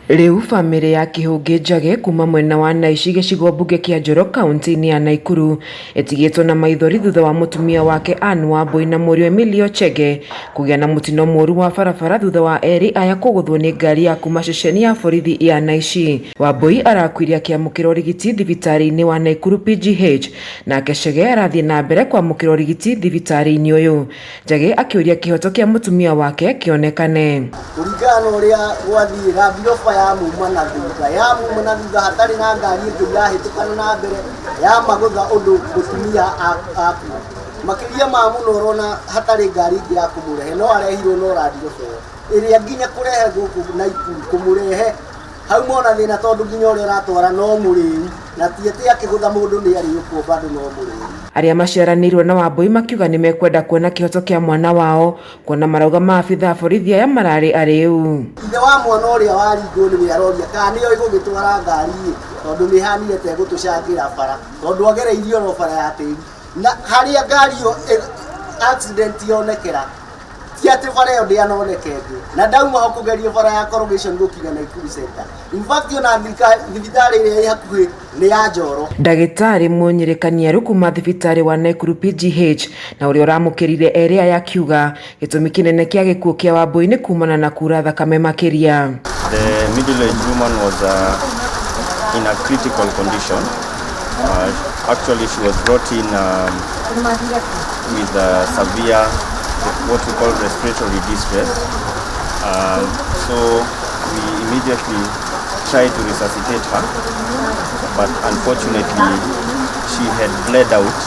Rĩu bamĩrĩ ya Kĩhũngĩ Njage kuma mwena wa Naici gĩcigo mbunge kĩa Njoro kaunti-inĩ ya Naikuru ĩtigĩtwo na maithori thutha wa mũtumia wake Ann Wambui na mũriũ Emilio Chege kũgĩa na mũtino mũru wa barabara thutha wa erĩ aya kũgũthwo nĩ ngari ya kuma ceceni ya borithi ya Naici. Wambui arakuire akĩamũkĩra ũrigiti thibitarĩ-inĩ wa Naikuru PGH nake Chege arathiĩ na mbere kwamũkĩra ũrigiti thibitarĩ-inĩ ũyũ. Njage akĩũria kĩhoto kĩa mũtumia wake kĩonekane. Kũringana na ũrĩa gwathiĩ, Land Rover yamuma na thutha, yamuma na thutha hatarĩ na ngari ĩngĩ irahĩtũkana na mbere, yamagũtha ũndũ mũtumia akua. Makĩria ma mũno ũrona hatarĩ ngari ĩngĩ ya kũmũrehe, no arehirwo no Land Rover ĩyo, ĩrĩa nginya kũrehe gũkũ Naikuru, kũmũrehe hau mona thĩna tondũ nginya ũrĩa ũratwara no mũrĩu, na ti atĩ akĩgũtha mũndũ nĩ arĩũkwo bado no mũrĩu. Arĩa maciaranĩirwo na Wambui makiuga nĩ mekwenda kuona kĩhoto kĩa mwana wao kuona marauga maabitha a borithi aya mararĩ arĩu. Ithe wa mwana ũrĩa waringwo nĩwe aroria kana nĩoĩ gũgĩtwara ngari ĩ, tondũ nĩ ĩhanire ta ĩgũtũcangĩra bara, tondũ agereirie oro bara ya tĩri, na harĩa ngari ĩyo accident yonekera ti atĩ bara ĩyo ndĩanoneka ĩngĩ, na ndauma ho kũgerio bara ya Corrugation gũkinya Naikuru Center. In fact ona thibitarĩ ĩrĩa ĩ hakuhĩ nĩ ya Njoro. Ndagĩtarĩ Mũnyĩrĩka Nĩaru kuma thibitarĩ wa Naikuru PGH na ũrĩa ũramũkĩrire erĩ aya akiuga gĩtũmi kĩnene kĩa gĩkuũ kĩa Wambui nĩ kumana na kura thakame makĩria. The middle-aged woman was in a critical condition. Actually, she was brought in with severe, what we call respiratory distress. So we immediately tried to resuscitate her, but unfortunately she had bled out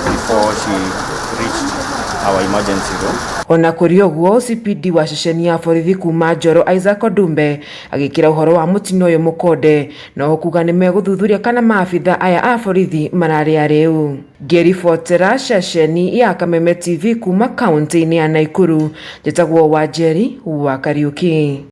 before she reached our emergency room. Ona kũrĩ ũguo, OCPD wa ceceni ya borithi kuma Njoro Isaac Odumbe agĩkĩra ũhoro wa mũtino ũyũ mũkonde no kuga nĩ megũthuthuria kana maabitha aya a borithi mararĩ arĩu. Ngĩribotera ceceni ya Kameme TV kuma kaunti-inĩ ya Naikuru, njĩtagwo Wanjeri wa Kariuki.